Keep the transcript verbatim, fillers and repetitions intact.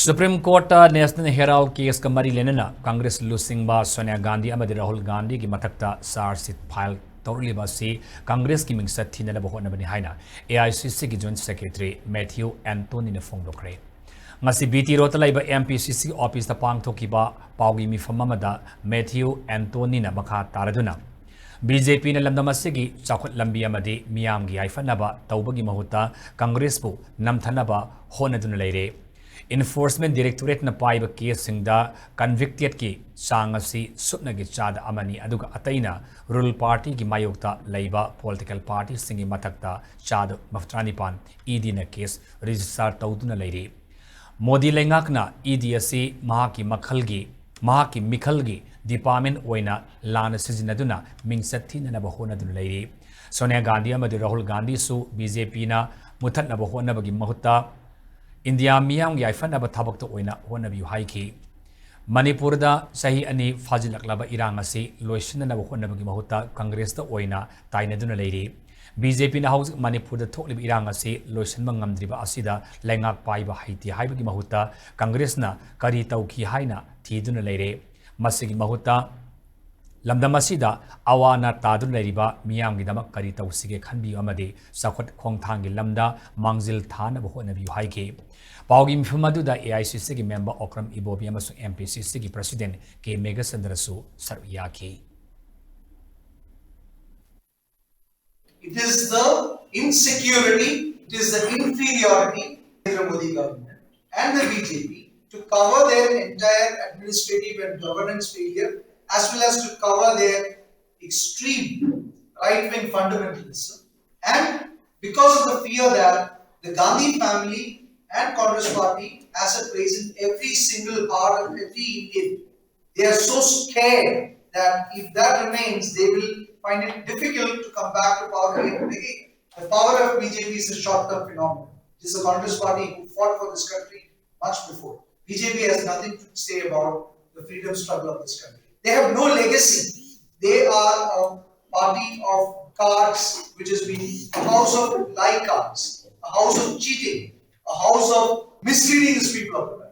Supreme Courtꯇ National Herald caseꯀ ꯃꯔꯤ ꯂꯩꯅꯅ Congress ꯂꯨꯆꯤꯡꯕ ꯁꯣꯅꯤꯌꯥ ꯒꯥꯟꯙꯤ ꯑꯃꯗꯤ ꯔꯥꯍꯨꯜ ꯒꯥꯟꯙꯤꯒꯤ ꯃꯊꯛꯇ charge sheet file ꯇꯧꯔꯛꯂꯤꯕ ꯑꯁꯤ Congressꯀꯤ ꯃꯤꯡꯆꯠ ꯊꯤꯅꯅꯕ ꯍꯣꯠꯅꯕꯅꯤ ꯍꯥꯏꯅ AICCꯒꯤ Joint Secretary Matthew Anthonyꯅ ꯐꯣꯡꯗꯣꯛꯈ꯭ꯔꯦ꯫ ꯉꯁꯤ BT Roadꯇ ꯂꯩꯕ MPCCꯒꯤ officeꯇ ꯄꯥꯡꯊꯣꯛꯈꯤꯕ ꯄꯥꯎꯒꯤ ꯃꯤꯐꯝ ꯑꯃꯗ Matthew Anthonyꯅ ꯃꯈꯥ ꯇꯥꯔꯗꯨꯅ, BJPꯅ ꯂꯝꯗꯝ ꯑꯁꯤꯒꯤ ꯆꯥꯎꯈꯠ ꯂꯝꯕꯤ ꯑꯃꯗꯤ ꯃꯤꯌꯥꯝꯒꯤ ꯌꯥꯏꯐꯅꯕ ꯇꯧꯕꯒꯤ ꯃꯍꯨꯠꯇ Congressꯄꯨ ꯅꯝꯊꯅꯕ ꯍꯣꯠꯅꯗꯨꯅ ꯂꯩꯔꯦ꯫ Enforcement Directorateꯅ ꯄꯥꯏꯕ caseꯁꯤꯡꯗ convictedꯀꯤ ꯆꯥꯡ ꯑꯁꯤ ꯁꯨꯞꯅꯒꯤ ꯆꯥꯗ ꯑꯃꯅꯤ, ꯑꯗꯨꯒ ꯑꯇꯩꯅ ruling partyꯒꯤ ꯃꯥꯌꯣꯛꯇ ꯂꯩꯕ political partyꯁꯤꯡꯒꯤ ꯃꯊꯛꯇ ꯆꯥꯗ ꯃꯧꯗ꯭ꯔꯥ ꯅꯤꯄꯥꯟ EDꯅ case register ꯇꯧꯗꯨꯅ ꯂꯩꯔꯤ꯫ ꯃꯣꯗꯤ ꯂꯩꯉꯥꯛꯅ ED ꯑꯁꯤ ꯃꯍꯥꯛꯀꯤ ꯃꯈꯜꯒꯤ, ꯃꯍꯥꯛꯀꯤ ꯃꯤꯈꯜꯒꯤ department ꯑꯣꯏꯅ ꯂꯥꯟꯅ ꯁꯤꯖꯤꯟꯅꯗꯨꯅ ꯃꯤꯡꯆꯠ ꯊꯤꯅꯅꯕ ꯍꯣꯠꯅꯗꯨꯅ ꯂꯩꯔꯤ꯫ ꯁꯣꯅꯤꯌꯥ ꯒꯥꯟꯙꯤ ꯑꯃꯗꯤ ꯔꯥꯍꯨꯜ ꯒꯥꯟꯙꯤꯁꯨ BJPꯅ ꯃꯨꯊꯠꯅꯕ ꯍꯣꯠꯅꯕꯒꯤ ꯃꯍꯨꯠꯇ ꯏꯟꯗꯤꯌꯥ ꯃꯤꯌꯥꯝꯒꯤ ꯌꯥꯏꯐꯅꯕ ꯊꯕꯛꯇ ꯑꯣꯏꯅ ꯍꯣꯠꯅꯕꯤꯌꯨ ꯍꯥꯏꯈꯤ꯫ ꯃꯅꯤꯄꯨꯔꯗ ꯆꯍꯤ ꯑꯅꯤ ꯐꯥꯖꯤꯜꯂꯛꯂꯕ ꯏꯔꯥꯡ ꯑꯁꯤ ꯂꯣꯏꯁꯤꯟꯅꯅꯕ ꯍꯣꯠꯅꯕꯒꯤ ꯃꯍꯨꯠꯇ Congressꯇ ꯑꯣꯏꯅ ꯇꯥꯏꯅꯗꯨꯅ ꯂꯩꯔꯤ꯫ BJPꯅ ꯍꯧꯖꯤꯛ ꯃꯅꯤꯄꯨꯔꯗ ꯊꯣꯛꯂꯤꯕ ꯏꯔꯥꯡ ꯑꯁꯤ ꯂꯣꯏꯁꯤꯟꯕ ꯉꯝꯗ꯭ꯔꯤꯕ ꯑꯁꯤꯗ ꯂꯩꯉꯥꯛ ꯄꯥꯏꯕ ꯍꯩꯇꯦ ꯍꯥꯏꯕꯒꯤ ꯃꯍꯨꯠꯇ Congressꯅ ꯀꯔꯤ ꯇꯧꯈꯤ ꯍꯥꯏꯅ ꯊꯤꯗꯨꯅ ꯂꯩꯔꯦ꯫ ꯃꯁꯤꯒꯤ ꯃꯍꯨꯠꯇ ꯂꯝꯗꯝ ꯑꯁꯤꯗ ꯑꯋꯥ ꯑꯅꯥ ꯇꯥꯗꯨꯅ ꯂꯩꯔꯤꯕ ꯃꯤꯌꯥꯝꯒꯤꯗꯃꯛ ꯀꯔꯤ ꯇꯧꯁꯤꯒꯦ ꯈꯟꯕꯤꯌꯨ ꯑꯃꯗꯤ ꯆꯥꯎꯈꯠ ꯈꯣꯡꯊꯥꯡꯒꯤ ꯂꯝꯗ ꯃꯥꯡꯖꯤꯜ ꯊꯥꯅꯕ ꯍꯣꯠꯅꯕꯤꯌꯨ ꯍꯥꯏꯈꯤ꯫ ꯄꯥꯎꯒꯤ ꯃꯤꯐꯝ ꯑꯗꯨꯗ AICCꯒꯤ member Okram Ibobi ꯑꯃꯁꯨꯡ MPCCꯒꯤ President K ꯃꯦꯘꯆꯟꯗ꯭ꯔꯁꯨ ꯁꯔꯨꯛ ꯌꯥꯈꯤ꯫ It is the insecurity, it is the inferiority of the Modi government and the BJP to cover their entire administrative and governance failure, as well as to cover their extreme right-wing fundamentalism. And because of the fear that the Gandhi family and Congress party has a place in every single heart of every Indian, they are so scared that if that remains, they will find it difficult to come back to power again and again. The power of BJP is a short-term phenomenon. It is the Congress party who fought for this country much before. BJP has nothing to say about the freedom struggle of this country. They have no legacy. They are a party of cards, which has been a house of lie cards, a house of cheating, a house of misleading the people of the country.